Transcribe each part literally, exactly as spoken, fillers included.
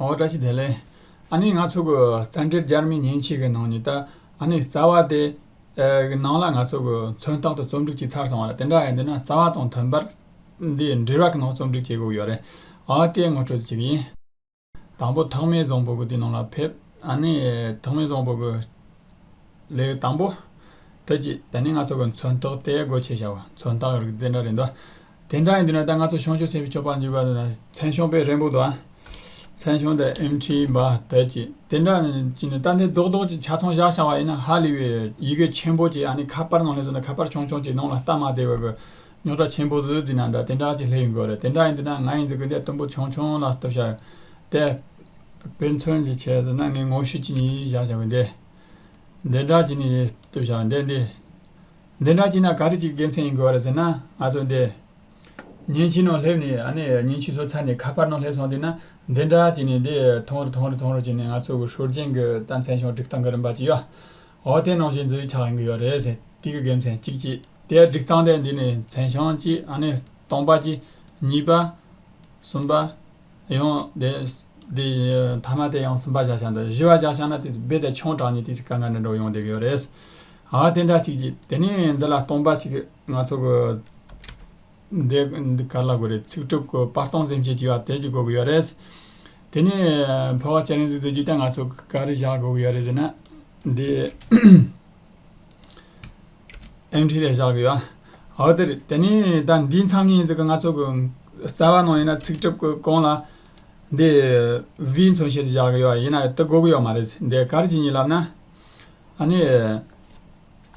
ཨོ་བཀྲ་ཤིས་བདེ་ལེགས། ཨ་ནི་ང་ཚོ་གི་རྩ་འགྲེལ་རྒྱ་མིའི་མཉེན་ཆས་ཀྱི་ནང་ནས་ད་ཨ་ནི་རྩ་བ་དེ་ཨ་གི་ནང་ལ་ང་ཚོ་གི་མཚོན་རྟགས་དེ་རྩོམ་སྒྲིག་བྱས་ཚར་སོང་བ་རེད། དེ་འདྲ་ཡིན་དུས་ན་རྩ་བ་དང་མཐུན་པར་འདི་འགྲེལ་བ་གི་ནང་རྩོམ་སྒྲིག་བྱེད་དགོས་ཡོད་རེད། ཨ་དེ་ངོ་སྤྲོད་ཅིག་ཡིན། དང་པོ་ཐོགས་མེད་བཟང་པོ་གི་དེ་ནང་ལ་ཕེབས། ཨ་ནི་ཐོགས་མེད་བཟང་པོ་གི་ལེའུ་དང་པོ། དེ་གཅིག་དེ་ནས་ང་ཚོ་གི་མཚོན་རྟགས་དེ་སྒོ་ཕྱེ་བྱའོ། མཚོན་རྟགས་རིགས་དེ་འདྲ་རེད་འདུག་དེ་འདྲ་ཡིན་དུས་ན་ད་ང་ཚོ་བྱང་ཆུབ་སེམས་དཔའི་སྤྱོད་པ་འཇུག་པ་ན་མཚན་བྱང་དཔེ་རན་པོ་འདུག་མཚན་བྱང་དེ་ཨེམ་ཁྲི་འབའ་དེ་གཅིག་དེ་འདྲ་ཅིག་ནི་ད་འདི་རྡོག་རྡོག་ཅིག་ཆ་ཚང་བཞག་བྱ་བ་ཡིན་ན་ཧ་ལས་པའི་ཡི་གེ་ཆེན་པོ་ཅིག་ཨ་ནི་ཁ་པར་ནང་ལས་བཟོ་ན་ཁ་པར་ཆུང་ཆུང་ཅིག་ནང་ལ་ལྟ་མ་བདེ་བ་གི་རྙོག་དྲ་ཆེན་པོ་བཟོས་ཟིན་ན་འདྲ་དེ་འདྲ་ཅིག་སླེབས་ཡོང་གི་རེད། དེ་འདྲ་ཡིན་དུས་ན་ང་ཡིན་ཟིག་གི་འདི་དུམ་བུ་ཆུང་ཆུང་ལ་བཏབ་བྱ་དེ་དཔེ་མཚོན་གྱི་ཆེད་དུ་ན་ངས་ངོ་བཤུས་ཅིག་ནས་བཞག་བྱ་བ་འདི་འདི་འདྲ་ཅིག་ནས་བཏབ་བྱ་འདི་འདི་འདི་འདྲ་ཅིག་ན་ག་རེ་ཅིག་དགེ་མཚན་ཡིན་དགོས་རེད་ཟེར་ན། ང་ཚོ་འདི་མཉེན་ཆས་ནང་སླེབས་ནས་ཨ་ནི་མཉེན་ཆས་བཟོ་ཚར་ནས་ཁ་པར་ནང་སླེབས་སོང་དུས་ན་འདི་འདྲ་ཅིག་ནས་འདི་ཐོང་རུ་ཐོང་རུ་ཐོང་རུ་ཅིག་ནས་ང་ཚོ་གི་སྲོལ་རྒྱུན་གི་ད་མཚན་བྱང་སྒྲིག་སྟངས་གི་རིམ་པ་ཅིག་ཡོད། འོ་དེ་ནང་བཞིན་འཛུལ་ཆགས་ཡིན་གི་ཡོད་རེད་ཟེར། དེ་གི་དགེ་མཚན་གཅིག་གཅིག་དེ་སྒྲིག་སྟངས་དེ་འདི་ནས་མཚན་བྱང་གཅིག་ཨ་ནི་སྟོང་པ་གཅིག་གཉིས་པ། གསུམ་པ། ཡང་དེ་དེ་ཐ་མ་དེ་ཡང་གསུམ་པ་བཞག་བྱ་འདི་བཞི་བ་བཞག་བྱ་ན་དེ་རྦད་དེ་ཆུང་དྲགས་ནས་དེ་དཀའ་ངལ་འདྲ་འགྲོ་ཡོང་བསྡད་གི་ཡོད་རེད། ཨ་དེ་འདྲ་གཅིག་གཅིག་དེ་ནས་འདི་ལ་སྟོང་པ་གཅིག་ང་ཚོ་གི་འདི་འདི་ག་ལ་དགོས་རེད། ཚིག་གྲུབ་ཀྱི་བར་སྟོང་སེམས་བསྐྱེད་ཅེས་པ་དེ་ཅིག་དགོས་ཀྱི་ཡོད་རེད། དེ་ནས་འཕོ་བ་སྤྱན་རས་གཟིགས་མཛད་རྒྱུ་དེ་ང་ཚོ་ག་རེ་བཞག་དགོས་ཀྱི་ཡོད་རེད་ཟེར་ན། འདི་ཨེམ་ཁྲི་དེ་བཞག་གི་ཡོད། འོ་དེ་རེད། དེ་ནས་ད་འདིའི་མཚམས་ཡིན་ཟིག་གི་ང་ཚོ་གི་རྩ་བ་ནང་ཡིན་ན་ཚིག་གྲུབ་ཀྱི་གོང་ལ་འདི་བིའི་མཚོན་བྱེད་དེ་བཞག་གི་ཡོད། ཡིན་ན་དེ་དགོས་ཀྱི་ཡོད་མ་རེད། འདི་ག་རེ་བྱས་ནས་ལབ་ན། ཨ་ནི།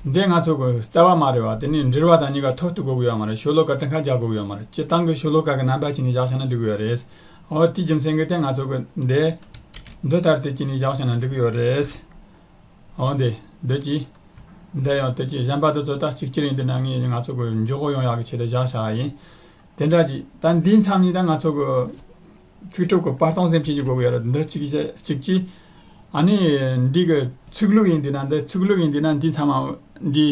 འདི་ང་ཚོ་གི་རྩ་བ་མ་རེད་བ། དེ་ནི་འབྲེལ་བ་དང་གཉིས་ཀ་ཐོག་ཏུ་དགོས་ཀྱི་ཡོད་མ་རེད། ཤོ་ལོ་ཀ་གྲངས་ཀ་རྒྱག་དགོས་ཀྱི་ཡོད་མ་རེད། སྤྱིར་བཏང་གི་ཤོ་ལོ་ཀ་གི་རྣམ་པ་བྱས་ནས་བཞག་བྱས་ན་འགྲིག་གི་ཡོད་རེད། འོ་དེའི་རྒྱུ་མཚན་གྱིས་དེ་ང་ཚོ་གི་འདི་འདི་ལྟར་དེ་བྱས་ནས་བཞག་བྱས་ན་འགྲིག་གི་ཡོད་རེད། འོ་འདི་འདི་ཅི། འདི་ཡང་དེ་ཅི་གཞན་པ་དེ་ཚོ་ད་གཅིག་གྱུར་ཡིན། འདི་ན་ངས་ང་ཚོ་གི་མགྱོགས་པོ་ཡོང་ཡག་གི་ཆེད་དུ་བཞག་བྱ་ཡིན། དེ་འདྲ་ཅིག་ད་འདིའི་མཚམས་ནི་ད་ང་ཚོ་གི་ཚིག་གྲུབ་ཀྱི་བར་སྟོང་སེམས་བསྐྱེད་ཀྱི་དགོས་ཀྱི་ཡོད་རེད། འདི་གཅིག་བྱས་གཅིག་གྱིས། ཨ་ནི་འདི་གི་ཚིག་ལྷུག་ཡིན་དུས་ན་འདི་ཚིག་ལྷུག་ཡིན་དུས་ན་འདི་ཚང་མ་འདི་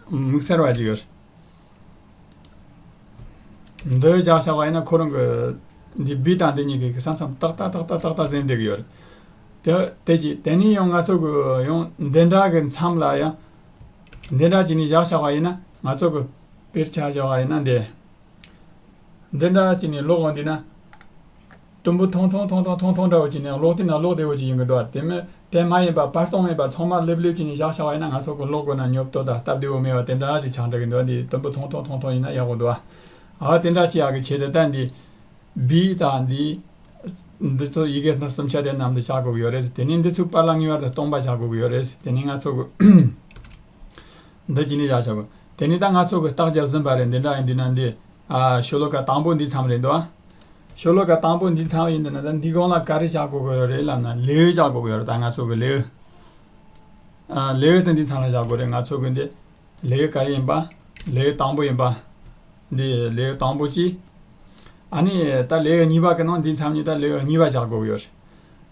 དམིགས་བསལ་བ་ཅིག་ཡོད་རེད། འདི་བཞག་བཞག་པ་ཡིན་ན་ཁོ་རང་གི་འདི་བི་དང་འདི་གཉིས་ཀྱི་ས་མཚམས་ཏག་ཏག་ཏག་ཏག་ཏག་ཏག་ཟིན་བསྡད་ཀྱི་ཡོད་རེད། དེ་དེ་གཅིག་དེ་ནས་ཡང་ང་ཚོ་གི་ཡང་འདི་འདྲ་གི་མཚམས་ལ་ཡང་འདི་འདྲ་བྱས་ནས་བཞག་བཞག་པ་ཡིན་ན་ང་ཚོ་གི་དཔེར་ཆ་བཞག་པ་ཡིན་ན་འདི། འདི་འདྲ་བྱས་ནས་ཀློག་འོང་དུས་ན། དུམ་བུ་ཐུང་ཐུང་ཐུང་ཐུང་ཐུང་ཐུང་འདྲ་བོ་བྱས་ནས་ཀློག་དུས་ན་ཀློག་བདེ་བོ་ཅིག་ཡིན་གྱི་འདུག་དེ་མིན་དེ་མ་ཡིན་པ་བར་སྟོང་མེད་པར་ཚང་མ་ལེབ་ལེབ་བྱས་ནས་བཞག་བཞག་པ་ཡིན་ན་ང་ཚོ་གི་ཀློག་དགོས་ན་ཉོབ་ཏོ་དང་སྟབས་བདེ་བོ་མེད་པ་དེ་འདྲ་ཅིག་ཆགས་འགྲོ་གི་འདུག་འདི་དུམ་བུ་ཐུང་ཐུང་ཐུང་ཐུང་ཡིན་ན་ཡག་པོ་འདུག་ཨ་དེ་འདྲ་ཅིག་ཡག་གི་ཆེད་དུ་ད་འདི་བི་དང་འདི་འདི་ཚོ་ཡི་གེ་སྣ་གསུམ་ཆ་དེ་མཉམ་དུ་བཞག་དགོས་ཀྱི་ཡོད་རེད། དེ་ནས་འདི་ཚོའི་བར་ལ་ངེས་པར་དུ་སྟོང་པ་བཞག་དགོས་ཀྱི་ཡོད་རེད། དེ་ནས་ང་ཚོ་གི་འདི་ཅི་ནས་བཞག་བཞག་གོ། དེ་ནས་ད་ང་ཚོ་གི་རྟགས་རྒྱབ་ཟིན་པ་རེད། འདི་འདྲ་ཡིན་འདི་ན་འདི། ཨ་ཤོ་ལོ་ཀ་དང་པོ་འདི་མཚམས་རེད་འདུག་ཨ། ཤོ་ལོ་ཀ་དང་པོ་འདི་མཚམས་ཡིན་འདི་ན་ད་འདི་གོང་ལ་ག་རེ་བཞག་དགོས་ཀྱི་རེད་ལབ་ན་ལེའུ་བཞག་དགོས་ཀྱི་ཡོད་རེད། ད་ང་ཚོ་གི་ལེའུ། ཨ་ལེའུ་དེ་འདི་མཚམས་ལ་བཞག་དགོས་རེད། ང་ཚོ་གི་འདི་ལེའུ་ག་རེ་ཡིན་པ། ལེའུ་དང་པོ་ཡིན་པ། འདི་ལེའུ་དང་པོ་གཅིག་ཨ་ནི་ད་ལེའུ་གཉིས་པ་གི་ནང་འདི་མཚམས་ནས་ད་ལེའུ་གཉིས་པ་བཞག་དགོས་ཀྱི་ཡོད་རེད།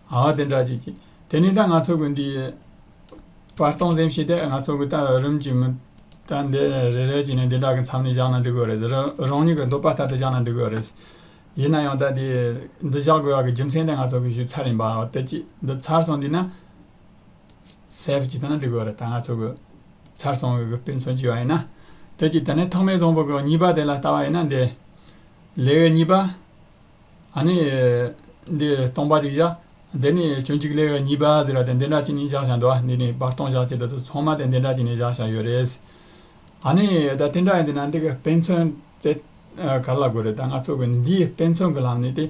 ཨ་དེ་འདྲ་ཅིག་ཅིག་དེ་ནས་ད་ང་ཚོ་གི་འདི། བར་སྟོང་སེམས་བསྐྱེད་དེ་ང་ཚོ་གི་ད་རིམ་གྱིས་མི། ད་འདི་རེ་རེ་བྱས་ནས་འདི་འདྲ་གི་མཚམས་ནས་བཞག་ན་འགྲིག་གི་རེད། རང་རང་ཉིད་ཀྱི་འདོད་པ་ལྟར་དུ་བཞག་ན་འགྲིག་གི་རེད། ཡིན་ན་ཡང་ད་འདི་འདི་བཞག་དགོས་ཡག་གི་རྒྱུ་མཚན་དེ་ང་ཚོ་གི་ཞུས་ཚར་ཡིན་པ། འོ་དེ་ཅི་འདི་ཚར་སོང་འདི་ན། སེབ་ཅིག་བཏང་ན་འགྲིག་གི་རེད། ད་ང་ཚོ་གི་ཚར་སོང་བའི་གི་དཔེ་མཚོན་བྱས་པ་ཡིན་ན། དེ་ཅི་དེ་ནས་ཐོགས་མེད་བཟང་པོ་གི་གཉིས་པ་དེ་ལ་ལྟ་བ་ཡིན་ན་འདི། ལེའུ་གཉིས་པ། ཨ་ནི། འདི་སྟོང་པ་ཅིག་བཞག་འདི་ནི་སྤྱོད་འཇུག་ལེའུ་གཉིས་པ་ཟེར་བ་དེ་འདི་འདྲ་ཅིག་ནས་བཞག་བཞག་འདུག་འདི་ནི་བར་སྟོང་བཞག་ཅིག་དེ་ཚོ་ཚང་མ་དེ་འདི་འདྲ་ཅིག་ནས་བཞག་བཞག་ཡོད་རེད། ཨ་ནི་ད་དེ་འདྲ་ཡིན་དུས་ན་འདི་གི་དཔེ་མཚོན་དེ་ག་ལ་དགོས་རེད། ད་ང་ཚོ་གི་འདིའི་དཔེ་མཚོན་གི་ལམ་ནས་དེ་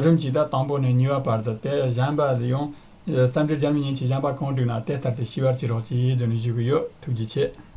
རིམ་གྱིས་ད་དང་པོ་ནས་གཉིས་པ་བར་དུ་དེ་གཞན་པ་ཡང་རྩ་འགྲེལ་རྒྱ་མིའི་མཉེན་ཆས་གཞན་པ་གང་བསྒྲིགས་ན་དེ་ལྟར་དུ་ཤེས་པར་བྱེད་རོགས་གྱིས་བརྗོད་ནས་ཞུ་གི་ཡོད། ཐུགས་རྗེ་ཆེ།